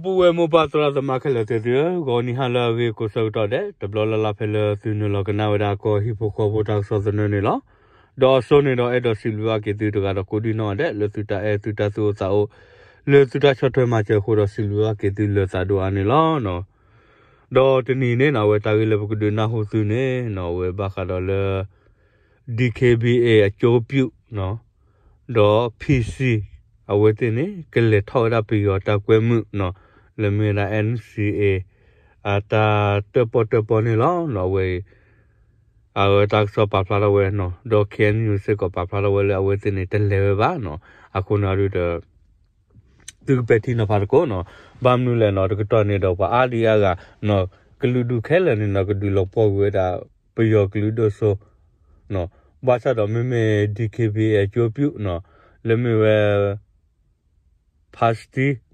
ပုၢ်ဝဲၢ်မိၢ်ပၢ်သရၣ်သမါခဲလၢာ်သ့ၣ်သုဧၢ, ဂီၤနံၤဟါလၢအဂ့ၤကိးဆၢကတီၢ်ဒဲး တဘျီလၢ်လၢ်ဖဲလၢသုနုာ်လီၤကနၣ်ဝဲဒၣ်ကီၢ်ဟံၣ်ဖိဃီဖိတၢ်ကစီၣ်သနၢၣ်န့ၣ်လီၤ. ဒီးအစိန့ၣ်ဒီး အဲၣ်ဒိးစံးဘျုးဘၣ်က့ၤသုတဂၤဒီးကိးဒံနီၢ်ဒဲး လၢသုတၢ်အဲၣ်သုတၢ်သူၣ်အိၣ်သးအိၣ် လၢသုတၢ်ဆီၣ်ထွဲမၤစၢၤအဃိဒီး စံးဘျုးဘၣ်က့ၤသုလၢသးဒိၣ်အါန့ၣ်လီၤ. ဒီးတနံၤန့ၣ်နီၤ အဝဲတၢ်ဂ့ၢ်လၢပကဒုးနၢ်ဟူသုန့ၣ်နီၤ အဝဲဘၣ်ဃးဒီးလၢ ဒီး ဖံစံ အဝဲသ့ၣ်န့ၣ် ကလဲၤထီၣ်ဝဲဒၣ်ပယီၤတၢ်ကွဲမုာ်နီၤ လၢမ့ၢ်ဝဲဒၣ် NCA အတၢ်တၢၣ်ပီၣ်တၢၣ်ပီၣ်န့ၣ်လီၤ. အဝဲအံၤ အဝဲတၢ်ကစီၣ်ပာ်ဖျါထီၣ်ဝဲနီၤ ဒီး KNU စ့ၢ်ကီး ပာ်ဖျါထီၣ်ဝဲလၢအဝဲသ့ၣ်န့ၣ် တလဲၤဝဲဘၣ်နီၤ. အဃိန့ၣ်အဒုဒီး သုကပဲာ်ထံနီၤဖးသကိးနီၤ. ဘၣ်မနုၤလဲၣ်နီၤ တကတီၢ်န့ၣ်ဒီး ပှၤအါဒံအါဂၤနီၤ ကလုာ်ဒူၣ်ခဲလၢာ်န့ၣ်နီၤ ကဒုးလီၤပှီၢ်ကွံာ်ဝဲဒၣ် ပယီၤကလုာ်ဒိၣ်စိနီၤ. ဘၣ်ဆၣ်ဒီးမ့မ့ၢ် ဒီး ဖံစံ ဒီး ဖံ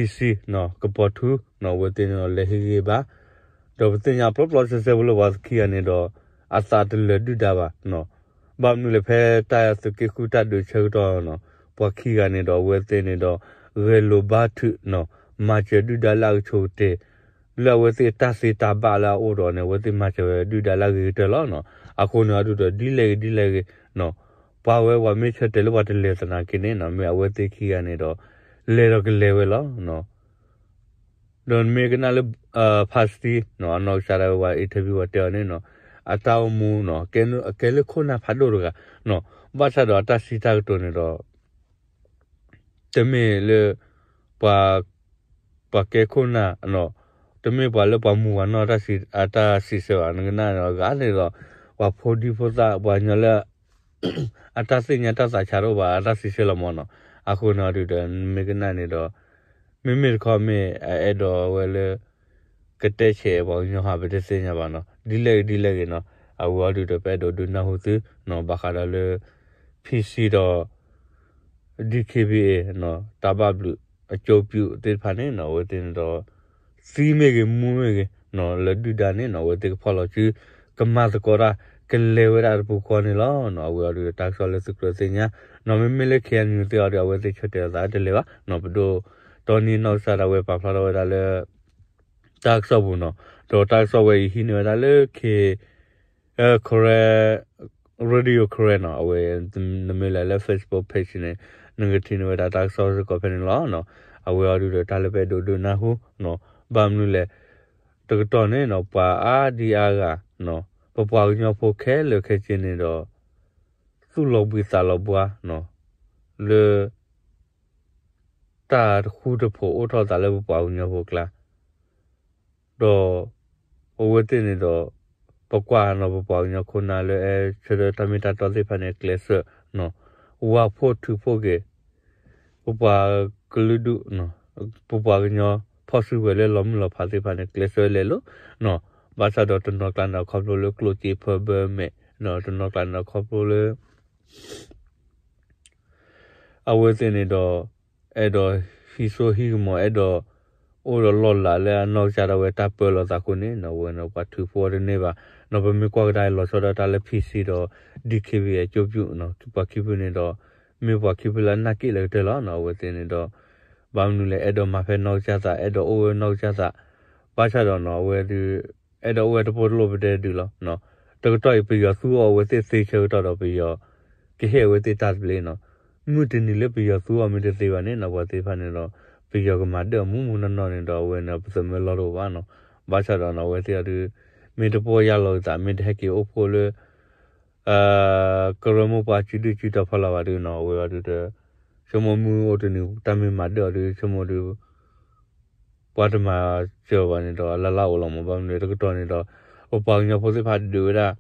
စံနီၤ ကပီၤထူနီၤ အဝဲသ့ၣ်န့ၣ်ဒီး လဲၤဟ့ၣ်ဂံၢ်ဘါ ဒီးပသ့ၣ်ညါပျီပျီစဲစဲဖိလၢပှၤခံဂၤန့ၣ်ဒီး အသးတလၢာ်ဒုၣ်ဒါဘၣ်နီၤ. ဘၣ်မနုၤလဲၣ် ဖဲတၢ်သုးက့ဃုတၢ်ဒုးဆၢကတီၢ်နီၤ ပှၤခံဂၤန့ၣ်ဒီး အဝဲသ့ၣ်န့ၣ်ဒီး ဂဲၤလိာ်ဘါထုးနီၤ မၤစၢၤဒုၣ်ဒါလၢအကဆိးကတ့ၢ် လၢအဝဲသ့ၣ်တၢ်သ့တၢ်ဘၣ်လၢအအိၣ်ဒီးန့ၣ် အဝဲသ့ၣ်မၤစၢၤဝဲဒုၣ်ဒါလၢအဂ့ၤကတၢၢ်လီၤနီၤ. အဃိန့ၣ်အဒုဒီး ဒ်လဲၣ်ဂ့ၤဒ်လဲၣ်ဂ့ၤနီၤ ပှၤဝဲပှၤမ့ၢ်ဆၢတဲာ်လၢပှၤတလဲၤသနာ်က့န့ၣ်နီၤ မ့ၢ်အဝဲသ့ၣ်ခံဂၤန့ၣ်ဒီး လဲၤဒီးကလဲၤဝဲလီၤနီၤ. ဒီးနမ့ၢ်ကနၣ်လၢ ဖံစံနီၤ အနီၢ်ကစၢ်ဒၣ်ဝဲပှၤ interview ပှၤတဲအီၤန့ၣ်နီၤ အတၢ်အိၣ်မူနီၤ အကဲလၢခိၣ်နၢ်ဖးဒိၣ်တဂၤနီၤ ဘၣ်ဆၣ်ဒီးအတၢ်စံးတၢ်ကတိၤန့ၣ်ဒီး တမ့ၢ်လၢ ပှၤ ပှၤကဲခိၣ်နၢ်နီၤ တမ့ၢ်ပှၤလၢပှၤမူပှၤနီၢ်အတၢ်စံးဆၢဘၣ် နကနၣ်န့ၣ်ဒီး ဂၤန့ၣ်ဒီး ပှၤဖိဒံဖိသၣ် ပှၤကညီလၢ အတၢ်သ့ၣ်ညါတၢ်သးဆးတအိၣ်ဘၣ် အတၢ်စံးဆၢလီၤမးနီၤ. အဃိန့ၣ်အဒုဒီး နမ့ၢ်ကနၣ်န့ၣ်ဒီး မ့မ့ၢ်တခီမ့ၢ်အအဲၣ်ဒိးဝဲလၢ ကတဲဆဲးပှၤကညီဟး ပတသ့ၣ်ညါဘၣ်နီၤ ဒ်လဲၣ်ဂ့ၤဒ်လဲၣ်ဂ့ၤနီၤ အဝဲအီၤဒုဒီး ပအဲၣ်ဒိးဒုးနၢ်ဟူသုနီၤ ဘၣ်ဃးဒီးလၢ ဖံစံဒီး ဒီး နီၤ တၢ်ဘၣ်ဘျုးအကၠိပျုးသ့ၣ်တဖၣ်န့ၣ်နီၤ အဝဲသ့ၣ်န့ၣ်ဒီး သံမ့ၢ်ဂ့ၤမူမ့ၢ်ဂ့ၤနီၤ လၢဒုၣ်ဒါန့ၣ်နီၤ အဝဲသ့ၣ်ကဖီၣ်လီၤစု ကမၤသကိးတၢ် ကလဲၤဝဲဒၣ်တပူၤဃီန့ၣ်လီၤနီၤ. အဝဲအီၤဒုဒီး တၢ်ကစီၣ်လၢသုကြၢးသ့ၣ်ညါနီၤ မ့မ့ၢ်လၢ ခ့ၣ်အဲၣ်ယူၣ်သ့ၣ်အီၤဒီး အဝဲသ့ၣ်ဆၢတဲာ်အသးတလဲၤဘၣ်နီၤ ပဒိၣ်တီနံနီၢ်ကစၢ်ဒၣ်ဝဲပာ်ဖျါထီၣ်ဝဲဒၣ်လၢ တၢ်ကစီၣ်ပူၤနီၤ ဒီးတၢ်ကစီၣ်ဝဲအံၤဟံးန့ၢ်ဝဲဒၣ်လၢ ခ့ၣ် Karen Radio Karen နီၤ အဝဲ နမ့ၢ်လဲၤလၢ Facebook page န့ၣ် နကထံၣ်န့ၢ်ဝဲဒၣ်တၢ်ကစီၣ်စ့ၢ်ကီးဖဲန့ၣ်လီၤနီၤ. အဝဲအီၤဒုဒီး တၢ်လၢပအဲၣ်ဒိးဒုးနၢ်ဟူနီၤ ဘၣ်မနုၤလဲၣ် တကတီၢ်န့ၣ်နီၤ ပှၤအါဒံအါဂၤနီၤ ပပှၤကညီဖိခဲလၢာ်ခဲဆ့န့ၣ်ဒီး သူၣ်လီၤဘှံးသးလီၤဘှါနီၤ လၢ တၢ်တဃူတဖိးအိၣ်ထီၣ်သးလၢပပှၤကညီဖိအကျါ ဒီး အဝဲသ့ၣ်န့ၣ်ဒီး ပကွၢ်နီၤ ပပှၤကညီခိၣ်နၢ်လၢအဲၣ်ဆၢထၢၣ်တၢ်မ့ၢ်တၢ်တီသ့ၣ်တဖၣ်န့ၣ် ကျဲးစၢးနီၤ ဝၤဖှိၣ်ထုးဖှိၣ်က့ၤ ပပှၤကလုာ်ဒူၣ် ပပှၤကညီဖီၣ်စုကဝဲၤလၢလီၤမုၢ်လီၤဖးသ့ၣ်တဖၣ်န့ၣ် ကျဲးစၢးလဲၤလိၤနီၤ. ဘၣ်ဆၣ်ဒီးတနီၤကျါန့ၣ်ဒီးခီဖျိလၢကျိၣ်စ့ဖၢဘၢမဲာ်နီၤ တနီၤကျါန့ၣ်ဒီးခီဖျိလၢ အဝဲသ့ၣ်န့ၣ်ဒီး အဲၣ်ဒိးဟံးစိဟံးကမီၤ အဲၣ်ဒိး အိၣ်ဒီးလီၢ်လၤလၢအနီၢ်ကစၢ်ဒၣ်ဝဲတၢ်ပၢလီၤသးအဃိန့ၣ်နီၤ အဝဲန့ၣ်ပှၤထုးဖှိၣ်အီၤတန့ၢ်ဘၣ်နီၤ. ပမ့ၢ်ကွၢ်ကဒါအံၤလီၤဆီဒၣ်တၢ်လၢ ဖံစံဒီး ဒီး ကၠိပျုးနီၤ ပှၤခံဖုန့ၣ်ဒီး မ့ၢ်ပှၤခံဖုလၢအနၢ်က့ၣ်လၢကတၢၢ်လီၤနီၤ. အဝဲသ့ၣ်န့ၣ်ဒီး ဘၣ်မနုၤလဲၣ် အဲၣ်ဒိးမၤဖဲနီၢ်ကစၢ်သး အဲၣ်ဒိးအိၣ်ဝဲနီၢ်ကစၢ်သး ဘၣ်ဆၣ်ဒီးနီၤ အဝဲဒုး အဲၣ်ဒိးအိၣ်ဝဲတပိၢ်တလိၣ်ပတဲဒုးလီၤ. တကတီၢ်အံၤ ပယီၤသူအီၤအဝဲသ့ၣ်သ့ဆၢကတီၢ်ဒီး ပယီၤကဟ့ၣ်အဝဲသ့ၣ်တၢ်သဘျ့နီၤ. မုၢ်တနံၤလၢပယီၤသူအီၤမ့ၢ်တသ့ဘၣ်န့ၣ်နီၤ ပှၤသ့ၣ်တဖၣ်န့ၣ်ဒီး ပယီၤကမၤဒၢၣ်အီၤမူးမူးနီၢ်နီၢ်န့ၣ်ဒီး အဝဲန့ၣ်ပသးမၢလီၤတအိၣ်ဘၣ်နီၤ. ဘၣ်ဆၣ်ဒီးနီၤ အဝဲသ့ၣ်အီၤဒုး မ့ၢ်တပီၢ်ယၢ်လီၤက့ၤသး မ့ၢ်တဟဲက့ၤအိၣ်ဖှိၣ်လၢ ကရၢမိၢ်ပှၢ်စုဒုၣ်စုတီၤဖီလာ်ဘၣ်ဒုးနီၤ အဝဲအီၤဒုးဒီး ဆိကမိၣ်မုၢ်အိၣ်တနံၤ တၢ်မ့ၢ်မၤဒၢၣ်အီၤဒုး ဆိကမိၣ်ဒုး ပှၤတမၤစၢၤဘၣ်န့ၣ်ဒီး အလၢ်လၢ်အိၣ်လီၤမး. ဘၣ်မနုၤတကတီၢ်န့ၣ်ဒီး ပပှၤကညီဖိသ့ၣ်တဖၣ်ဒုးဝဲဒၣ်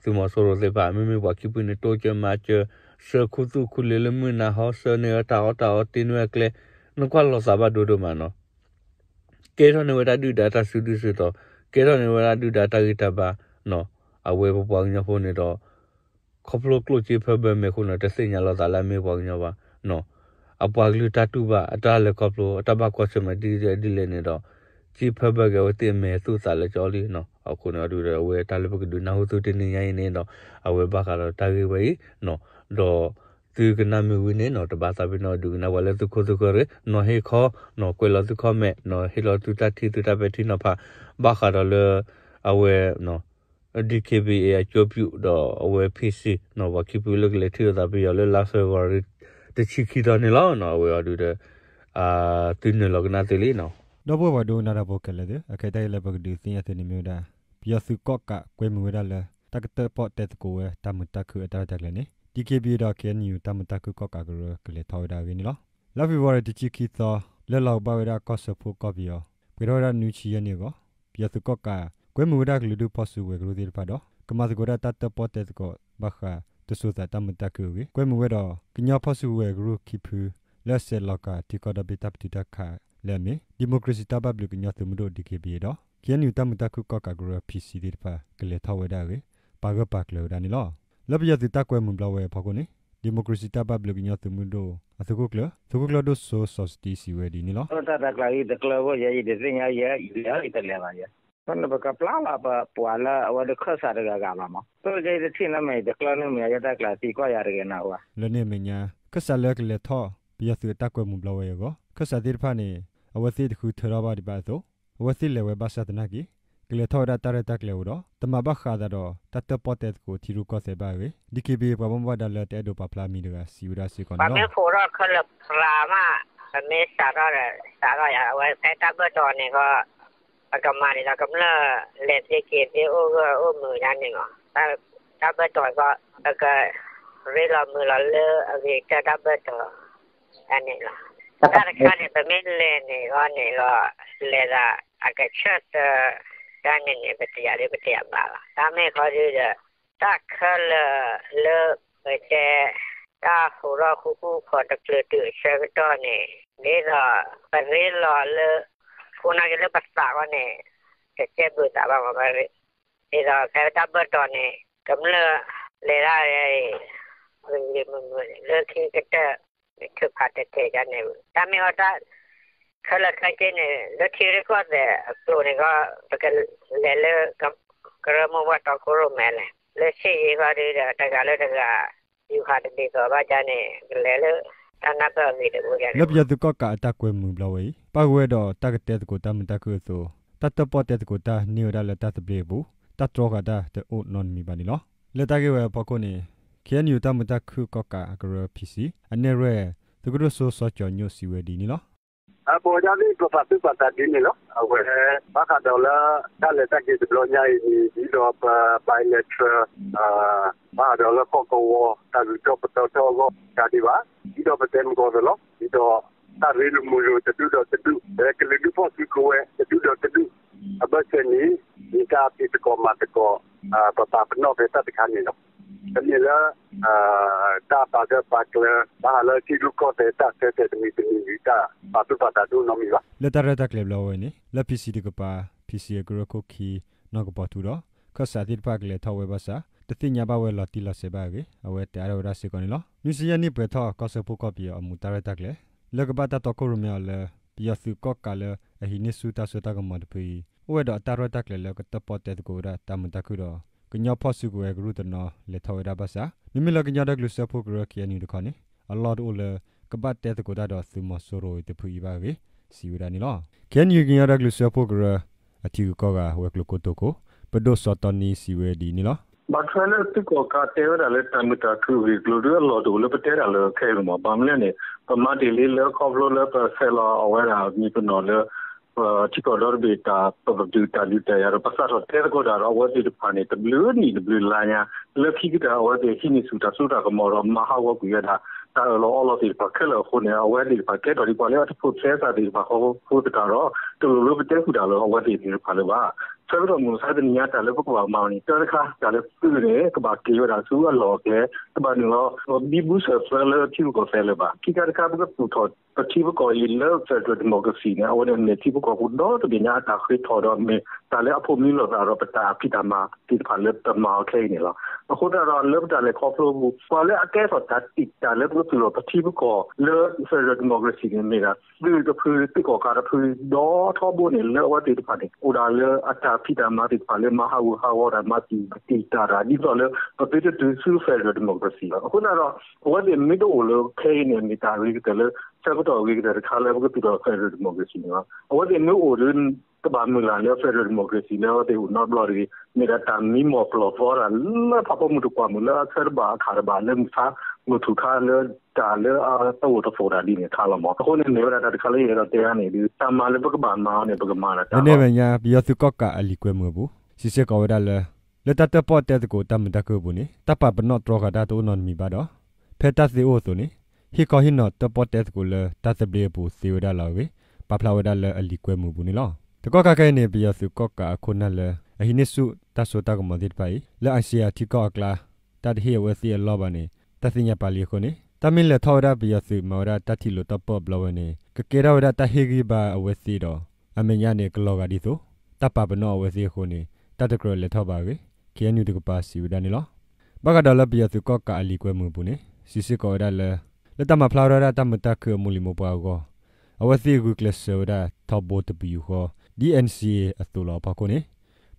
သုးမီၤစိရိၤသ့ၣ်တဖၣ် မ့မ့ၢ်ပှၤခံဖုန့ၣ် တိစၢၤမၤစၢၤ ဆှၢခူသူၣ်ခူလ့လၢမုၢ်နၤဟီ ဆှၢန့ၢ်ဝဲတၢ်အီၣ်တၢ်အီ တ့န့ၢ်ဝဲကျဲ နကွၢ်လီၤသးဘၣ်ဒိဒိၣ်မးနီၤ. ကဲထီၣ်န့ၢ်ဝဲဒၣ်ဒုၣ်ဒါတၢ်စုဒုၣ်စုတီၤ ကဲထီၣ်န့ၢ်ဝဲဒၣ်ဒုၣ်ဒါတၢ်ဂံၢ်တၢ်ဘါနီၤ. အဝဲပပှၤကညီဖိန့ၣ်ဒီး ခီဖျိကျိၣ်စ့ဖၢဘၢမဲာ်အဃိန့ၣ် တသ့ၣ်ညါလီၤသးလၢအမ့ၢ်ပှၤကညီဘၣ်နီၤ. အပှၤကလုာ်တၢ်တူၢ်ဘၣ် အတၢ်လဲၤခီဖျိ အတၢ်ဘၣ်ကွၢ်ဆၢၣ်မဲာ်ဒ်လဲၣ်ဒ်လဲၣ်န့ၣ်ဒီး စ့ဖၢဘၢက့ၤအဝဲသ့ၣ်အမဲာ်သူၣ်သးလၢကၠီလံနီၤ. အဃိန့ၣ်ဒီး အဝဲတၢ်လၢပကဒုးနၢ်ဟူသုတနံၤညါအံၤန့ၣ်ဒီး အဝဲဘၣ်ဃးဒီးတၢ်ဂ့ၢ်ဝဲအံၤနီၤ. ဒီး သုကနၣ်မ့ၢ်ဝံၤန့ၣ်နီၤ တဘၣ်သးပ့ၤနီၣ်ဒုးကနၣ်ပှၤလၢသုခိၣ်သုဃၢၤရ့ၣ် နီၤဟ့ၣ်ခီ နီၤကွဲးလီၤသု comment နီၤဟ့ၣ်လီၤသုတၢ်ထံၣ်သုတၢ်ပဲာ်ထံနီၤဖး ဘၣ်ဃးဒီးလၢ အဝဲ DKBA အကၠိပူၤဒီးအဝဲ PC နီၤ ပှၤခံဖုလၢကလဲၤထံၣ်လိာ်သးပယီၤလၢလါဖ့ၤဘြူၤအါရံၤ တဆံခံသီန့ၣ်လီၤ. အဝဲအံၤဒုးဒီး သုနုာ်လီၤကနၣ်သုလံနီၤ. ဒီပုၢ်ဝဲၢ်ပှၤဒိကနၣ်တၢ်ဖိခဲလၢာ်သ့ၣ် အခဲအံၤတၢ်ဂ့ၢ်လၢပကဒုးသ့ၣ်ညါသုန့ၣ်မ့ၢ်ဝဲဒၣ် ပယီၤသုးကီၣ်ကးကွဲမုာ်ဝဲဒၣ်လၢ တၢ်ကတၢၣ်ပီၣ်တဲသကိးဝဲတၢ်မုာ်တၢ်ခုၣ်အတၢ်ရဲၣ်တၢ်ကျဲၤန့ၣ် DKBA ဒီး KNU တၢ်မုာ်တၢ်ခုၣ်ကီၣ်ကးကရၢကလဲၤထီၣ်ဝဲဒၣ်အဂ့ၢ်န့ၣ်လီၤ. လါဖ့ၤဘြူၤအါရံၤတဆံခံသီ လၢလီၤကဘၣ်ဝဲဒၣ်ကီၢ်စၢဖှိၣ်ကီၢ်ပယီၤ ပှဲၤထီၣ်ဝဲဒၣ်နွံဆံယဲၢ်နံၣ်အဂီၢ် ပယီၤသုးကီၣ်ကးကွဲမုာ်ဝဲဒၣ်ကလုာ်ဒူၣ်ဖီၣ်စုကဝဲၤကရူၢ်သ့ၣ်တဖၣ်ဒီး ကမၤသကိးဒၣ်တၢ်တၢၣ်ပီၣ်တဲသကိးဘၣ်ဃးတစိၤသးတၢ်မုာ်တၢ်ခုၣ်အဂ့ၢ် ကွဲမုာ်ဝဲဒီး ကညီဖီၣ်စုကဝဲၤကရူၢ်ခံဖု လၢအစဲးလီၤကၤထံကီၢ်ဒီဘ့ၣ်တၢ်ပတုာ်တၢ်ခးလၢအမ့ၢ် ဒံၣ်မိၣ်ခြ့ၣ်စံၣ်တၢ်ဘၣ်ဘျုးကညီသုးမုၢ်ဒိၣ် DKBA ဒီး KNU တၢ်မုာ်တၢ်ခုၣ်ကီၣ်ကးကရၢ PC သ့ၣ်တဖၣ် ကလဲၤထီၣ်ဝဲဒၣ်အဂ့ၢ် ပာ်ဂၢၢ်ပာ်ကျၢၤဝဲဒၣ်န့ၣ်လီၤ. လၢပယီၤသုးတၢ်ကွဲမုာ်ဘျီဝဲအဖီခိၣ်န့ၣ် ဒံၣ်မိၣ်ခြ့ၣ်စံၣ်တၢ်ဘၣ်ဘျုးကညီသုးမုၢ်ဒိၣ်အသုးခိၣ်ကျၢၢ် သုးခိၣ်ကျၢၢ်ဒိၣ်စိစီၤစတံစံးဝဲဒ်န့ၣ်လီၤ. တၢ်တကျးအံၤတကျၢၤဖိယဲအံၤတသ့ၣ်ညါယဲအံၤလၢအံၤတလဲၤဘၣ်ယဲ ပကပျၢ်လီၤပပှၤလၢအဝဲဒၣ်ခၢၣ်စးတဂၤဂၤလီၤမး သိၣ်ကဲအံၤတထံၣ်န့ၣ်မ့ၢ်တကျၢၤန့ၣ်မ့ၢ်ယဲတၢ်ကျးသံကွၢ်ယၤတဂ့ၤနၢ်ဟူဧါ လၢန့ၣ်အမဲာ်ညါ ခၢၣ်စးလၢကလဲၤထီၣ်ပယီၤသုးအတၢ်ကွဲမုာ်ဘျီဝဲအံၤအဂီၢ် ခၢၣ်စးသ့ၣ်တဖၣ်န့ၣ် အဝဲသ့ၣ်တဃုထၢထီၣ်ဘၣ်ဒံးဘၣ်အသိး အဝဲသ့ၣ်လဲၤဝဲဘၣ်ဆၣ်သနာ်က့ ကလဲၤထီၣ်ဝဲဒၣ်တၢ်ရဲၣ်တၢ်ကျဲၤအိၣ်ဒီး တမၤဘၣ်ဃးအသးဒီးတၢ်တၢၣ်ပီၣ်တဲသကိးထံရူၢ်ကီၢ်သဲးဘၣ်အဂ့ၢ် DKBA ပှၤဘၣ်မူဘၣ်ဒါလၢတအဲၣ်ဒိးပာ်ဖျါအမံၤတဂၤစံးဝဲဒၣ်စ့ၢ်ကီးန့ၣ်လီၤ. ပှၤမ့ၢ်ဖှိးထီၣ်ခဲလၢာ်ပြးမး ပမ့ၢ်စးထီၣ်ဒီး စးထီၣ်ယၤ အဝဲဖဲတၢ်ဘၢၣ်တီၤန့ၣ်ဃီ ပကမၤန့ၣ်ဒီးကမျၢၢ် လဲၤသ့က့ၤသ့အိၣ်ဂၢၢ်အိၣ်မုာ်ဒၣ်န့ၣ်မး တၢ်ဘၢၣ်တီၤဃီ ပကရ့လိာ်မုာ်လီၤလၢအဂ့ၤကတၢၢ်တၢ်ဘၢၣ်တီၤ ဒၣ်န့ၣ်လီၤ. တၢ်တခါန့ၣ် ပမ့ၢ်လဲၤန့ၣ်ဃီန့ၣ်ဒီး လဲၤသးအကဆၢၣ်သၢ ဒၣ်န့ၣ်န့ၣ် ပတယာ်ဒ်ပတယာ်ဘၣ်လီၤ. တၢ်မ့ၢ်ဃီဒုဒီး တၢ်ခဲလၢာ်လၢပတဲ တၢ်ဟူးထီၣ်ဃူဃူဖိးတချုးတုၤအဆၢကတီၢ်န့ၣ် ဒ်သိးပရ့လိာ်လၢ ခိၣ်နၢ်က့လၢပသးဃီန့ၣ် တကဲဘုးသးဘၣ်မး ဒ်သိးဖဲတၢ်ဘၢၣ်တီၤန့ၣ် ကမျၢၢ်လဲၤဒၣ် ဂ့ၤဂ့ၤမုာ်မုာ် လၢခံကတၢၢ် ထုးဖးတဲာ်တဲာ်ဒ်န့ၣ် တၢ်မ့ၢ်အီၤတၢ် ခဲလၢာ်ခဲဆ့န့ၣ် လၢထံရူၢ်ကီၢ်သဲးအကျိၤန့ၣ်ဃီ ပကလဲၤလၢ ကရၢမိၢ်ပှၢ်တီခိၣ်ရိၣ်မဲလဲၣ် လၢဆ့ၣ်ယ့ၣ်ဃီဒုဒီး တဂၤလၢတဂၤ ယူၤဃာ်တဘ့ၣ်ကီးဘၣ်ဒ်န့ၣ် ကလဲၤလၢ တၢ်နၢ်ပၢၢ်အဂ့ၤတအိၣ်ဒ်န့ၣ် လၢပယီၤသုးကီၣ်ကးအတၢ်ကွဲမုာ်ဘျီဝဲအံၤ ပၣ်ဃုာ်ဝဲဒီးတၢ်ကတဲသကိးတၢ်မုာ်တၢ်ခုၣ်အသိး တၢ်တၢၣ်ပီၣ်တဲသကိးတၢ်န့ၢ်ဝဲဒၣ်လၢတၢ်သဘျ့အပူၤ တၢ်တြီဃာ်တၢ်တအိၣ်နီတမံၤဘၣ်န့ၣ်လီၤ. လၢတၢ်ဂ့ၢ်ဝဲအဖီခိၣ်န့ၣ် KNU တၢ်မုာ်တၢ်ခုၣ်ကီၣ်ကးအကရၢ PC အနဲၣ်ရွဲၣ် သုးခိၣ်ဒိၣ်စိစီၤကၠီၤညိၣ်စံးဝဲဒ်န့ၣ်လီၤ. ပဝဲဒၣ်န့ၣ် ပပာ်သူၣ်ပာ်သးဒ်န့ၣ်လီၤ. အဝဲ ဘၣ်ဃးဒီးလၢ တၢ်လဲၤတၢ်က့ၤတဘျီညါအံၤန့ၣ် ဒ်သိးပ bilateral ဘၣ်ဃးဒီးလၢကီၢ်ကဝီၤ တၢ်ဂုၤထီၣ်ပသီထီၣ်အဂီၢ် တၢ်ဒံးဘၣ် ဒ်သိးပတဲမုၢ်ကီၢ်သးလီၤ. ဒ်သိး တၢ်ရ့လိာ်မုာ်လိာ်တဒူၣ်ဒီးတဒူၣ် လၢကလုာ်ဒူၣ်ဖီၣ်စုကဝဲၤတဒူၣ်ဒီးတဒူၣ် အဘၢၣ်စၢၤန့ၣ် မ့ၢ်တၢ်ဖံးသကိးမၤသကိး ပပာ်ပနီၣ်ဖဲတၢ်တခါန့ၣ်လီၤ. တမ့ၢ်လၢ တၢ်ပာ်ဂၢၢ်ပာ်ကျၢၤ ဘၣ်ဃးလၢထံရူၢ်ကီၢ်သဲးတၢ်ဆၢတဲာ်တမံၤတမံၤ တၢ်ပာ်သူၣ်ပာ်သးတအိၣ်နီတမံၤဘၣ်. လၢတၢ်ရဲၣ်တၢ်ကျဲၤဘျီဝဲန့ၣ် လၢ PC တကပၤ PC အကရၢခိၣ်ခံ နီၢ်ကပီၤထူဒီး ခၢၣ်စးသ့ၣ်တဖၣ်ကလဲၤထီၣ်ဝဲဘၣ်ဆၣ် တသ့ၣ်ညါဘၣ်ဝဲလီၤတံၢ်လီၤဆဲးဘၣ်အဂ့ၢ် အဝဲတဲအါထီၣ်ဝဲဒၣ်စ့ၢ်ကီးန့ၣ်လီၤ. နွံဆံယဲၢ်နံၣ်ပှဲၤထီၣ် ကီၢ်စၢဖှိၣ်ကီၢ်ပယီၤအမူးတၢ်ရဲၣ်တၢ်ကျဲၤ လၢကဘၣ်တၢ်တီခိၣ်ရိၣ်မဲအီၤလၢ ပယီၤသုးကီၣ်ကးလၢအဟံးန့ၢ်ဆူၣ်တၢ်စိတၢ်ကမီၤတဖုအံၤ အိၣ်ဝဲဒီးအတၢ်ရဲၣ်တၢ်ကျဲၤလၢကတၢၣ်ပီၣ်တဲသကိးဝဲဒၣ်တၢ်မုာ်တၢ်ခုၣ်ဒီး ကညီဖီၣ်စုကဝဲၤကရူၢ်တနီၤလဲၤထီၣ်ဝဲဒၣ်ဘၣ်ဆၣ် မ့မ့ၢ်လၢကညီဒီကလုာ်စၢဖှိၣ်ကရၢ KNU တခီန့ၣ် အလီၢ်တအိၣ်လၢကဘၣ်တဲသကိးတၢ်ဒီးသုးမီၤစိရိၤအံၤတဖုအံၤဘၣ်အဂ့ၢ် စံးဝဲဒၣ်န့ၣ်လီၤ. KNU ကညီဒီကလုာ်စၢဖှိၣ်ကရၢ အထံဂုၤကီၢ်ဂၤဝဲၤကျိၤကိတိာ်ခိၣ် ပဒိၣ်စီၤတီနံစံးဝဲဒ်အံၤန့ၣ်လီၤ. ဘၣ်ထွဲလၢသုးကီၣ်ကးတဲဝဲဒၣ်လၢတၢ်မုာ်တၢ်ခုၣ်အဂ့ၢ်အကျိၤဒီး အလီၢ်တအိၣ်လၢပတဲတၢ်လၢခဲအံၤမး ဘၣ်မနုၤလဲၣ်န့ၣ် ပမၤတ့ၢ်လံလၢခီဖျိလၢပဆဲးလီၤအဝဲဒၣ်မ့ၢ်ပနီၣ်လၢ ပထံကီၢ်ဒီတဘ့ၣ်တၢ်ပတုာ်တၢ်ဒုးတၢ်ယၤဒီး ပစးထီၣ်တဲသကိးတၢ်ဒီးအဝဲသ့ၣ်တဖၣ်န့ၣ် တဘျုးနံၣ်တဘျုးလါညါ လၢခံကတၢၢ်အဝဲသ့ၣ်ဟံးန့ၢ်ဆူၣ်တၢ်စိတၢ်ကမီၤဒီးမၤဟးဂီၤကွံာ်ဝဲဒၣ် တၢ်အၢၣ်လီၤအီလီၤသ့ၣ်တဖၣ်ခဲလၢာ်အဃိန့ၣ် အဝဲသ့ၣ်တဖၣ်ကဲထီၣ်ဒံးပှၤလၢအတဖိးသဲစးသ့ၣ်တဖၣ်ဃီဖိသတးဒီး တလိၣ်လၢပတဲဃုာ်တၢ်လၢအဝဲသ့ၣ်သ့ၣ်တဖၣ်လၢၤဘၣ်. ဆၢကတီၢ်မုၢ်မဆါတနံၤညါတၢ်လၢပကဘၣ်မၤန့ၣ် တၢတခါ တၢ်လၢသုးန့ၣ် ကဘၣ်က့ၤဝဲဒၣ်ဆူအလီၢ်အကျဲ ကဘၣ်နုာ်လီၤ ဘံဘူဆၢၣ်သၢလၢထံရူၢ်ကီၢ်သဲးလၢၤဘၣ်. ခံခါတခါ ပကသူၣ်ထီၣ် ပထံပကီၢ်အံၤလၢ federal democracy န့ၣ် အဝဲန့ၣ်မ့ၢ်ထံဖိကီၢ်ဖိဒီတဘ့ၣ်ညါအတၢ်ဃ့ထီၣ်ဒီး မ့ၢ်တၢ်လၢအဖိးမံလိာ်သးဒီးပတၢ်ဖံးတၢ်မၤသ့ၣ်တဖၣ်လၢပမၤအီၤခဲအံၤန့ၣ်လီၤ. အဃိသတးဒီးလၢပတၢ်လဲၤခီဖျိအပူၤ ပှၤလၢအကဲထီၣ်တၢ်တံာ်တာ်လၢပကသူၣ်ထီၣ်ပထံပကီၢ်လၢ federal democracy န့ၣ်မ့ၢ်ဒၣ် သုးတဖု သုးကီၣ်ကးတဖု ဒီထီဘိန့ၣ် လၢအဝဲသ့ၣ်တဖၣ်န့ၣ် အိၣ်ဒၣ်လၢအတၢ်ဖံးတၢ်မၤသ့ၣ်တဖၣ်လၢမၤဟးဂူာ်ဟးဂီၤတၢ် မၤတံာ်တာ်တၢ် ဒ်သိးလၢ ပသုတတုၤဆူ federal democracy လီၤ. အဃိသတးဒီး အဝဲသ့ၣ်မ့ၢ်တအိၣ်လၢခဲအံၤန့ၣ် မ့ၢ်တၢ်အဂ့ၤကတၢၢ်လၢ ဆၢကတီၢ်အဂ့ၤကတၢၢ်တခါလၢပကသူၣ်ထီၣ် federal democracy န့ၣ်လီၤ. အဝဲသ့ၣ်မ့ၢ်အိၣ်ဒီး ကဘၣ်မုၢ်လၢ်လၢ federal democracy လၢအဝဲသ့ၣ်အိၣ်နီတဘျီတဂ့ၤ မ့ၢ်ဒၣ်တၢ်မံမီၢ်ပျီၢ်သီတၢ်လၢဖးဖီမုၢ်တကွၢ်မုၢ် လၢအဆၢတဘၣ်အခါတဘၣ် လၢမုၢ်ဆါမုၢ်ထူၣ်ခါလၢတၢ်လၢအတအိၣ်တသီၣ်တၢ်ဒ်န့ၣ်အခါလီၤမး. အဃိန့ၣ်မ့ၢ်ဝဲဒၣ်တၢ်တခါလၢယအဲၣ်ဒိးတဲအါန့ၣ်ဒီး တၢ်မၤလၢပကဘၣ်မၤအီၤန့ၣ် ပကမၤဒၣ်တၢ်လီၤ. လၢန့ၣ်အမဲာ်ညါ ပယီၤသုးကီၣ်ကးအလံာ်ကွဲမုာ်အပူၤ စံးစ့ၢ်ကီးဝဲဒၣ်လၢ လၢတၢ်တၢၣ်ပီၣ်တဲသကိးတၢ်မုာ်တၢ်ခုၣ်အပူၤန့ၣ် တၢ်ပာ်ပနီၣ်တြီဃာ်တၢ်တအိၣ်နီတမံၤဘၣ်ဒီး ဖဲတၢ်သ့အိၣ်အသိးန့ၣ် ဟ့ၣ်ခီဟ့ၣ်နီၤတၢၣ်ပီၣ်တဲသကိးလၢတၢ်သဘျ့အပူၤသ့ဝဲဒၣ်လီၤအဂ့ၢ် ပာ်ဖျါဝဲဒၣ်လၢအလံာ်ကွဲမုာ်အပူၤန့ၣ်လီၤ. တကီၢ်ခါခဲအံၤန့ၣ် ပယီၤသုးကီၣ်ကးအခိၣ်နၢ်လၢ အဟံးန့ၢ်ဆူၣ်တၢ်စိတၢ်ကမီၤသ့ၣ်တဖၣ်အံၤ လၢ ICR ထံကီၢ်အကျါ တၢ်တဟ့ၣ်အဝဲသ့ၣ်အလီၢ်ဘၣ်န့ၣ် တၢ်သ့ၣ်ညါပာ်လံအဃိန့ၣ် တၢ်မ့ၢ်လဲၤထီၣ်ဝဲဒၣ်ပယီၤသုးမၤဝဲဒၣ်တၢ်ထံၣ်လိာ်တၢၣ်ပီၣ်အဘျီဝဲန့ၣ် ကကဲထီၣ်ဝဲဒၣ်တၢ်ဟ့ၣ်ဂံၢ်ဘါအဝဲသ့ၣ်ဒီး အမဲာ်ညါန့ၣ် ကလီၤဂာ်ဒ်သိး တၢ်ပာ်ပနီၣ်အဝဲသ့ၣ်အဃိန့ၣ် တၢ်တကြၢးလဲၤထီၣ်ဘၣ်အဂ့ၢ် KNU တကပၤစံးဝဲဒၣ်န့ၣ်လီၤ. ဘၣ်ဃးဒီးလၢပယီၤသုးကီၣ်ကးအလံာ်ကွဲမုာ်အပူၤန့ၣ် စံးစ့ၢ်ကီးဝဲဒၣ်လၢ လၢတၢ်မၤဖျါဝဲဒၣ်တၢ်မုာ်တၢ်ခုၣ်အမိၢ်လံၤမိၢ်ပှၢ်အဂီၢ် အဝဲသ့ၣ်ဂုာ်ကျဲးစၢးဝဲဒၣ်ထီဘိတပယူာ်ဃီ ဒ် NCA အသိးလီၤအဖီခိၣ်န့ၣ်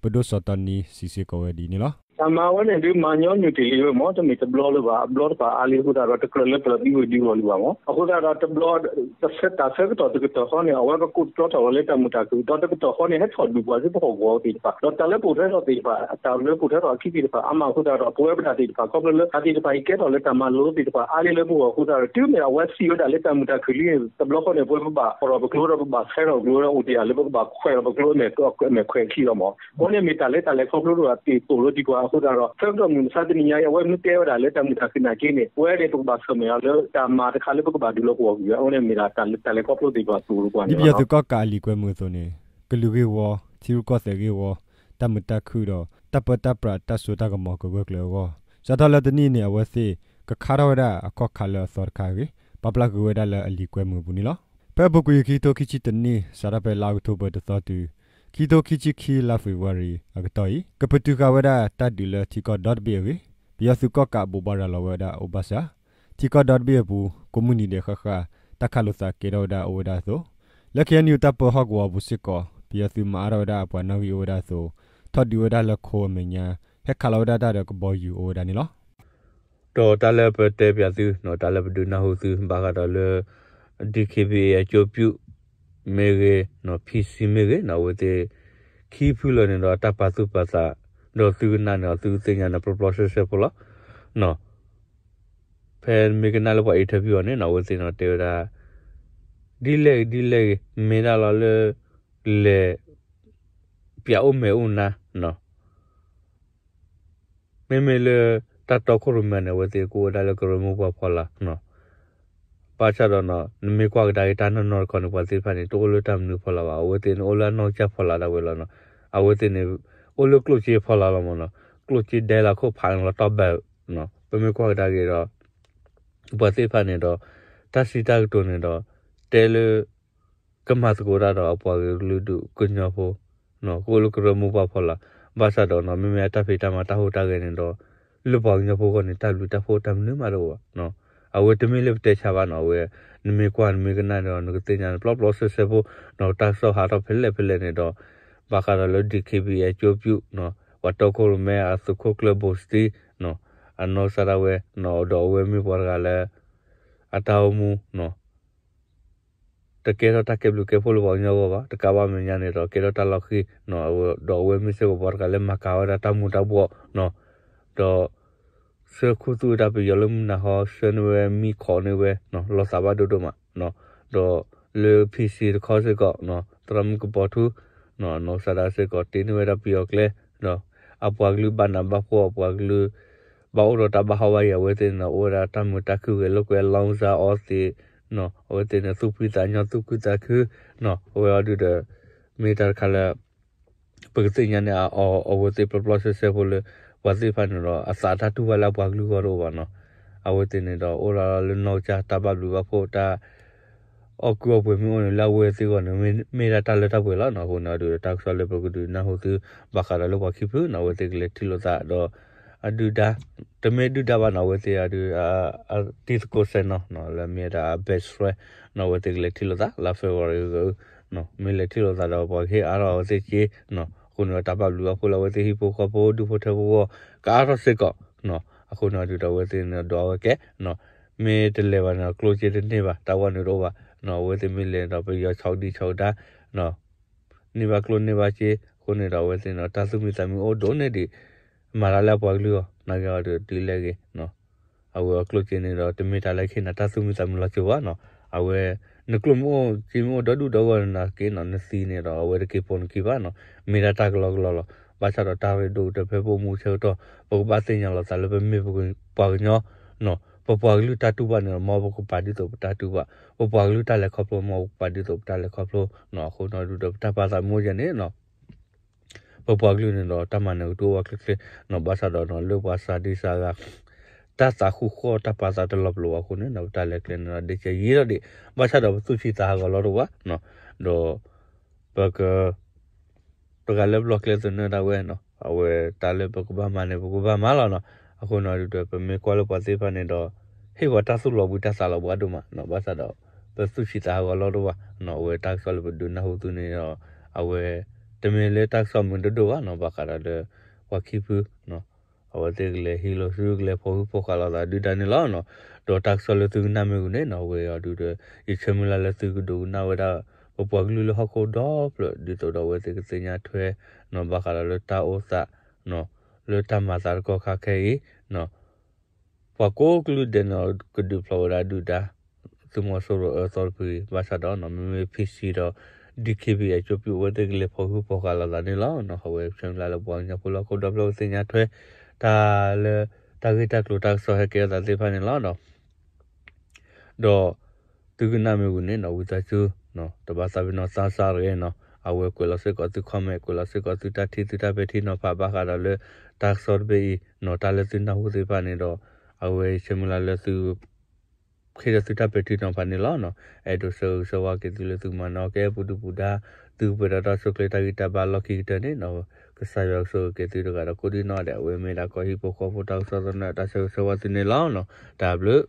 ပဒိၣ်စီၤတီနံစံးစ့ၢ်ကီးဝဲဒ်န့ၣ်လီၤ. တၢ်မၤဝဲန့ၣ်ဒုး မၤညီနုၢ်တ့ၢ်လံဝဲမး တမ့ၢ်တဘျီလၢၤဘၣ် အဘျီတဖၣ်အါလံအဃိသတးဒီး တကြၢးလၢပျၢၤသံဝဲဒံးဂီၢ်လံဘၣ်မး အဃိသတးဒီးတဘျီ တၢ်ဆၢကတီၢ်တကတီၢ်ဃီန့ၣ် အဝဲကကိးတြီထီၣ်လီၤလၢတၢ်မုာ်တၢ်ခုၣ် ဒီးတကတီၢ်ဃီန့ၣ် ဟဲထီၣ်ဒုးပှၤသ့ၣ်ပဃီသ့ၣ်တဖၣ် ဒီးတၢ်လၢပအိၣ်ထဲထီၣ်သ့ၣ်တဖၣ် တၢ်လၢပအိၣ်ထဲထီၣ်အခံသ့ၣ်တဖၣ် အါမးအဃိသတးဒီး ပဝဲပဒၣ်သ့ၣ်တဖၣ် ခီဖျိလၢတၢ်သ့ၣ်တဖၣ်အံၤကဲထီၣ်လၢတၢ်မၤလိသ့ၣ်တဖၣ် အါလံလၢပဂီၢ်အဃိသတးဒီး တုၤမ့ၢ်အဝဲစံးဝဲဒၣ်လၢတၢ်မုာ်တၢ်ခုၣ်လံန့ၣ် တဘျီဃီန့ၣ် ပဝဲပဘၣ်ဖီၣ်ထီၣ်ပကျိဒီးပဘၣ်ဆဲထီၣ်ပကျိဒီးအိၣ်တ့ၢ်ယၤလၢပကဘၣ်ခွဲးထီၣ်ပကျိ မဲာ်ခွဲးခံလီၤမး အဃိန့ၣ်မ့ၢ်တၢ်လၢတၢ်လဲၤခီဖျိတအိၣ်သ့ၣ်သိးလၢဒံးကွၢ်အဃိသတးဒီး ဆၢကတီၢ်မုၢ်မဆါတနံၤညါအံၤ အဝဲမ့ၢ်တဲဝဲဒၣ်လၢတၢ်မုာ်တၢ်ခုၣ်နာ်က့န့ၣ် ပဝဲန့ၣ် ပကဘၣ်ဆၢၣ်မဲာ်အီၤလၢတၢ်မၤတခါလၢပကဘၣ်ဒုးလီၤကဝီၤကွံာ်ဝဲ အဃိန့ၣ်မ့ၢ်ဒၣ်တၢ်လဲၤခီဖျိသ့ၣ်တဖၣ်သိးလၢပှၤန့ၣ်လီၤ. ဒ်ပယီၤသုးကီၣ်ကးအလံာ်ကွဲမုာ်အသိးန့ၣ် ကလုာ်ဂ့ၢ်ဝီ, ထံရူၢ်ကီၢ်သဲးဂ့ၢ်ဝီ, တၢ်မုာ်တၢ်ခုၣ်ဒီး တၢ်ပၢတၢ်ပြးတၢ်စိတၢ်ကမီၤကဂၢၢ်ကျၢၤအဂီၢ် စးထီၣ်လၢတနံၣ်န့ၣ် အဝဲသ့ၣ်ကခါထီၣ်ဝဲဒၣ်အခီၣ်ခးလၢအသီတခါအဂ့ၢ် ပာ်ဖျါဃုာ်ဝဲဒၣ်လၢအလံာ်ကွဲမုာ်အပူၤန့ၣ်လီၤ. ဖဲအပူၤကွံာ်ခံကထိခံဆံတၢနံၣ် စးထီၣ်ဖဲလါအီးကထိဘၢၣ်တသီတုၤ ခံကထိခံဆံခံလါဖ့ၤဘြူၤအါရံၤအကတီၢ်အံၤ ကပတုာ်ဃာ်ဝဲဒၣ်တၢ်ဒုးလၢထံကီၢ်ဒီတဘ့ၣ်အဂ့ၢ် ပယီၤသုးကီၣ်ကးဘိးဘၣ်ရၤလီၤဝဲဒၣ်အိၣ်ဘၣ်ဆၣ် ထံကီၢ်ဒီတဘ့ၣ်အပူၤ ကိးမုၢ်နံၤဒဲးဃၣ်ဃၣ် တၢ်ခးလိာ်သးကဲထီၣ်ဝဲဒၣ်အိၣ်ဝဲဒၣ်အသိး လၢ KNU တၢ်ပၢဟီၣ်ကဝီၤအပူၤစ့ၢ်ကီး ပယီၤသုးမၤအါထီၣ်ဝဲဒၣ်အပှၤနီၣ်ဂံၢ်အိၣ်ဝဲဒၣ်အသိး ထီၣ်ဒုးဝဲဒၣ်လၢခိအမဲာ်ညါ ဟဲခးလီၤဝဲဒၣ်တၢ်ဒီးကဘီယူၤအိၣ်ဝဲဒၣ်န့ၣ်လီၤ. ဒီးတၢ်လၢပတဲပၠးသု တၢ်လၢပဒုးနၢ်ဟူသု ဘၣ်ဃးဒီးလၢ DKBA အကၠိပျူၣ် မ့ၢ်ဂ့ၤ PC မ့ၢ်ဂ့ၤ အဝဲသ့ၣ် ခံဖုလၢာ်န့ၣ်ဒီး တၢ်ပာ်သူၣ်ပာ်သး ဒီးသုကနၣ်န့ၣ်ဒီး သုကသ့ၣ်ညါန့ၣ် ပျီပျီဆှဲဆှဲဖိလီၤ. ဖဲမ့ၢ်ကနၣ်လၢပှၤ interview အီၤန့ၣ် အဝဲသ့ၣ်န့ၣ်တဲဝဲဒၣ် ဒ်လဲၣ်ဂ့ၤဒ်လဲၣ်ဂ့ၤ မ့ၢ်ဒၣ်လီၤလၢ လဲၤ ပၠးအိၣ်မဲာ်အိၣ်နါ မ့မ့ၢ်လၢ တၢ်တီခိၣ်ရိၣ်မဲန့ၣ် အဝဲသ့ၣ်ကအိၣ်ဝဲဒၣ်လၢကရၢမိၢ်ပှၢ်ဖီလာ် ဘၣ်ဆၣ်ဒီး နမ့ၢ်ကွၢ်ကဒါက့ၤတၢ်နီၢ်နီၢ်တခီန့ၣ် ပှၤသ့ၣ်တဖၣ်န့ၣ် တအိၣ်လၢတၢ်မနုၤဖီလာ်ဘၣ် အဝဲသ့ၣ်န့ၣ် အိၣ်လၢအနီၢ်ကစၢ်ဖီလာ်ဒၣ်ဝဲလီၤ. အဝဲသ့ၣ်န့ၣ် အိၣ်လၢကျိၣ်စ့ဖီလာ်လီၤမးနီၤ ကျိၣ်စ့ဒဲလီၤခိၣ်ဖးန့ၣ်လီၤတီၢ်ဘၣ် ပမ့ၢ်ကွၢ်ကဒါက့ၤဒီး ပှၤသ့ၣ်တဖၣ်န့ၣ်ဒီး တၢ်စံးတၢ်ကတိၤန့ၣ်ဒီး တဲလၢ ကမၤသကိးတၢ်ဒီးအပှၤကလုာ်ဒူၣ်ကညီဖိ ကအိၣ်လၢကရၢမိၢ်ပှၢ်ဖီလာ် ဘၣ်ဆၣ်ဒီး မ့မ့ၢ်အတၢ်ဖံးတၢ်မၤတၢ်ဟူးတၢ်ဂဲၤန့ၣ်ဒီး လၢပှၤကညီဖိအဂီၢ်န့ၣ် တၢ်ဘျုးတၢ်ဖှိၣ်တၢ်မနုၤမးတအိၣ်ဘၣ်. အဝဲတမ့ၢ်လၢပတဲဆါဘၣ်နီၤ အဝဲ နမ့ၢ်ကွၢ်နမ့ၢ်ကနၣ်ဒီး နကသ့ၣ်ညါန့ၣ် ပျီပျီဆှဲဆှဲဖိ တၢ်ကစီၣ်ဟးထီၣ်ဖဲလဲၣ်ဖဲလဲၣ်န့ၣ်ဒီး ဘၣ်ဃးဒီးလၢ DKBA အကၠိပျူၣ် ပှၤတီခိၣ်ရိၣ်မဲအသုးခိၣ်ကျၢၢ်ဘိၣ်စတံ အနီၢ်ကစၢ်ဒၣ်ဝဲ ဒီးအဝဲမ့ၢ်ပှၤတဂၤလၢ အတၢ်အိၣ်မူ တကဲထီၣ်တၢ်ကဲဘျုးကဲဖှိၣ်လၢပှၤကညီအဂီၢ်ဘၣ် တကးဘၣ်မဲာ်ညါန့ၣ်ဒီး ကဲထီၣ်တၢ်လီၢ်ဃံ ဒီးအဝဲမ့ၢ်စ့ၢ်ကီးပှၤတဂၤလၢမၤကၤဝဲဒၣ်တၢ်မူၤတၢ်ဘှီး ဒီး ဆှၢခူသူၣ်ဝဲဒၣ်ပယီၤလၢမုၢ်နၤဟီ ဆှၢန့ၢ်ဝဲမံခိးန့ၢ်ဝဲ လီၤသးဘၣ်ဒိၣ်ဒိၣ်မး ဒီးလၢ PC တခီစ့ၢ်ကီး သရၣ်မုၣ်ကပီၤထူ နီၢ်ကစၢ်ဒၣ်စ့ၢ်ကီးတ့န့ၢ်ဝဲဒၣ်ပယီၤကျဲ ဒီးအပှၤကလုာ်ဘၣ်နးဘၣ်ဖှီၣ်အပှၤကလုာ် ဘၣ်အိၣ်ဒီးတၢ်ဘၣ်ဟးဂီၤဝဲအံၤ အဝဲသ့ၣ်န့ၣ် အိၣ်ဝဲဒၣ်တၢ်မုာ်တၢ်ခုၣ်ဂဲၤလိာ်ကွဲ လီၤစၢ်အီသံး အဝဲသ့ၣ်န့ၣ် သူၣ်ဖှံသးညီသူၣ်ခုသးခု အဝဲအီၤဒုးဒီး မ့ၢ်တၢ်တခါလၢ ပကသ့ၣ်ညါန့ၣ် အအီၤအဝဲသ့ၣ်ပျီပျီဆှဲဆှဲဖိလၢ ပှၤသ့ၣ်တဖၣ်န့ၣ်ဒီး အသးတၢ်တူၢ်ဘၣ်လၢအပှၤကလုာ်အဂီၢ်တအိၣ်ဘၣ်နီၤ အဝဲသ့ၣ်န့ၣ်ဒီး အိၣ်ဒီးလၢနီၢ်ကစၢ်တၢ်ဘၣ်ဘျုးဘၣ်ဖှိၣ်တၢ် အီၣ်ကုၢ်အီၣ်ပှဲၤမ့ၢ်အိၣ်န့ၣ် လၢအဝဲသ့ၣ်အဂီၢ်န့ၣ် မ့ၢ်ဒၣ်တၢ်လၢတၢ်ပှဲၤလီၤနီၤ. အဃိန့ၣ်ဒီး တၢ်ကစီၣ်လၢပကဒုးနၢ်ဟူသု ဘၣ်ဃးဒီးလၢပှၤခံဖုနီၤ အဝဲသ့ၣ်ကလဲၤထံၣ်လိာ်သးဒီး အဒုၣ်ဒါ တမ့ၢ်ဒုၣ်ဒါဘၣ်နီၤ အဝဲသ့ၣ်အဒုး အတံၤသကိးစဲးနီၤ လၢမ့ၢ်ဒၣ်အ best friend နီၤ အဝဲသ့ၣ်ကလဲၤထံၣ်လိာ်သး လါ February က မ့ၢ်လဲၤထံၣ်လိာ်သးဒီး ပှၤကဟ့ၣ်အါထီၣ်အဝဲသ့ၣ်စ့ အဃိန့ၣ်ဒီး တၢ်ဘၣ်ဘျုးဘၣ်ဖှိၣ်လၢအဝဲသ့ၣ်ဟံၣ်ဖိဃီဖိ ဒူၣ်ဖိထၢဖိအဂီၢ် ကအါထီၣ်စ့ၢ်ကီး အဃိန့ၣ်ဒီး အဝဲသ့ၣ်န့ၣ်ဒီးအဝဲကဲ မ့ၢ်တလဲၤဘၣ်န့ၣ်ဒီး ကျိၣ်စ့တန့ၢ်ဘၣ် တၢ်ဝဲန့ၣ်တအိၣ်ဘၣ်. အဝဲသ့ၣ်မ့ၢ်လဲၤဒီး ပယီၤဆီဒံၣ်ဆီဒါ န့ၢ်ဘၣ်ကျိၣ်န့ၢ်ဘၣ်စ့ အဃိန့ၣ်ဒီး အဝဲသ့ၣ်န့ၣ်ဒီး တၢ်သူၣ်မံသးမံအိၣ်ဒိၣ်န့ၢ်ဒံး မၤတၢ်လၢအပှၤကလုာ်အဂီၢ် နာ်က့ၤအီၤဒီး တုၤလဲၣ်ဂ့ၤ အဝဲအကျိၣ်စ့န့ၣ်ဒီး တမ့ၢ်တၢ်လၢခဲအံၤန့ၣ် တၢ်သူၣ်မံသးမံလီၤစၢၤဘၣ်နီၤ. အဝဲ နကျိၣ်မ့ၢ်အိၣ်စ့မ့ၢ်အိၣ်ဒီဒူၣ်ဒီဂီၢ်န့ၣ် နာ်က့ၤနီၤ နသံန့ၣ်ဒီး အဝဲတက့ၤပိာ်နခံဘၣ်နီၤ. မ့ၢ်ဒၣ်တၢ်ကလီကလီလီၤ. ဘၣ်ဆၣ်ဒီးတၢ်ရ့ဒိၣ်ကတၢၢ်ဖဲပအိၣ်မူဆၢကတီၢ် ပကဘၣ်သ့ၣ်ညါလီၤသးလၢပမ့ၢ်ပှၤကညီနီၤ ပပှၤကလုာ်တၢ်တူၢ်ဘၣ်န့ၣ်ဒီး မ်ပကပာ်ဒ်သိးပတၢ်တူၢ်ဘၣ်, ပပှၤကလုာ်တၢ်လဲၤခီဖျိ မ်ပကပာ်ဒ်သိးပတၢ်လဲၤခီဖျိနီၤ. အဃိန့ၣ်ဒီး ပတၢ်ပာ်သးမ့ၢ်အိၣ်ယဲန့ၣ်နီၤ ပပှၤကလုာ်န့ၣ်ဒီး တၢ်မၤနၢၤကတူၢ်အိၣ်ဝဲချ့ချ့နီၤ. ဘၣ်ဆၣ်ဒီးနီၤ လၢပှၤစၤဒံစၤဂၤ တၢ်သးဃူဃီၣ် တၢ်ပာ်သးတလီၤပလိာ်ဘၣ်အဃိန့ၣ်နီၤ ပတၢ်လဲၤကျဲန့ၣ်ဒီး ဒ့ကဲယံာ်ထီၣ်ဒံး. ဘၣ်ဆၣ်ဒီးပသူၣ်ဆံးသးဟးဂီၤလီၤတအိၣ်ဘၣ်နီၤ. ဒီး ပက ပဂၤလၢပလီၢ်ကျဲသနၢၣ်ဒၣ်ဝဲနီၤ အဝဲတၢ်လၢပကဘၣ်မၤန့ၣ် ပကဘၣ်မၤလီၤနီၤ. အဃိန့ၣ်ဒီး ပမ့ၢ်ကွၢ်လၢပှၤသ့ၣ်တဖၣ်န့ၣ်ဒီး ဟ့ၣ်ပှၤတၢ်သူၣ်လီၤဘှံးတၢ်သးလီၤဘှါဒိၣ်မးနီၤ. ဘၣ်ဆၣ်ဒီး ပသူၣ်ဆံးသးဟးဂီၤလီၤတအိၣ်ဘၣ်နီၤ. အဝဲတၢ်ကစီၣ်လၢပဒုးနၢ်ဟူသုန့ၣ်ဒီး အဝဲ တမ့ၢ်လၢတၢ်ကစီၣ်မုာ်ဒိၣ်ဒိၣ်ဘၣ်နီၤ ဘၣ်ဃးဒီးလၢ ပှၤခံဖုနီၤ အဝဲသ့ၣ်ကလဲၤဟံးလိာ်စု ကလဲၤဖီၣ်ဟုၣ်ဖီၣ်ဃာ်လိာ်သးဒုၣ်ဒါန့ၣ်လီၤနီၤ. ဒီးတၢ်ကစီၣ်လၢသုကနၣ်မ့ၢ်ဂ့ၤန့ၣ်နီၤ အဝဲအံၤဒီး ယဆၢမုၢ်လၢ်လၢသုကဒိကနၣ်ဝဲဒၣ် ပပှၤကလုာ်လၢဟီၣ်ခိၣ်ဒီဖျၢၣ် ဒ်သိးဒီးအဝဲသ့ၣ်ကသ့ၣ်ညါထွဲနီၤ ဘၣ်ဃးဒီးလၢတၢ်အိၣ်သးနီၤ လၢတၢ်မၤသးတကီၢ်ခါခဲအံၤနီၤ ပှၤကိးကလုာ်ဒဲးန့ၣ် ကဒုးဖျိးဝဲဒၣ်ဒုၣ်ဒါ သုးမီၤစိရိၤအၢသီတဖုအံၤ ဘၣ်ဆၣ်ဒီးနီၤ မ့မ့ၢ် ဖံစံ ဒီး ဒံၣ်ခ့ဘံၣ် အကၠိပံၤ အဝဲသ့ၣ်ကလဲၤဖီၣ်ဟုၣ်ဖီၣ်ဃာ်လိာ်သးန့ၣ်လီၤ. အဝဲဆၢမုၢ်လၢ်လၢပှၤကညီဖိလၢဟီၣ်ခိၣ်ဒီဖျၢၣ်ကသ့ၣ်ညါထွဲ တၢ်လၢ တၢ်ဂ့ၢ်တၢ်ကျိၤတၢ်ကစီၣ်ဟဲကဲထီၣ်သးသ့ၣ်တဖၣ်န့ၣ်လီၤ. ဒီး သုကနၣ်မ့ၢ်ဂ့ၤန့ၣ်နီၤ ဝံသးစူၤ တဘၣ်သးပ့ၤနီၣ်သးစၢ်တဂ့ၤနီၤ အဝဲကွဲးလီၤစ့ၢ်ကီးသု comment ကွဲးလီၤစ့ၢ်ကီးသုတၢ်ထံၣ်သုတၢ်ပဲာ်ထံနီၤဖး ဘၣ်ဃးဒီးလၢ တၢ်ကစီၣ်တဘ့ၣ်အံၤနီၤ တၢ်လၢသုနၢ်ဟူသ့ၣ်တဖၣ်န့ၣ်ဒီး အဝဲဆၢမုၢ်လၢ်လၢသု ဃ့ဒီးသုတၢ်ပဲာ်ထံနီၤဖးန့ၣ်လီၤ. အဲၣ်ဒိးဆၢဂ့ၤဆၢဝါက့ၤသုလၢသုမၤနၢၤကဲပူၤဒုၣ်ပူၤဒါ သုကပှဲၤဒီးတၢ်ဆိၣ်ချ့တၢ်ဂံၢ်တၢ်ဘါလီၢ်ခံကတၢၢ်န့ၣ်နီၤ ကစၢ်ယွၤကဆိၣ်ဂ့ၤက့ၤသုတဂၤဒီးကိးဒံနီၢ်ဒဲး အဝဲမ့ၢ်ဒၣ်ကီၢ်ဟံၣ်ဖိဃီဖိတၢ်ကစီၣ်သနၢၣ် တၢ်ဆၢဂ့ၤဆၢဝါသုန့ၣ်လီၤ. တၢ်ဘျုး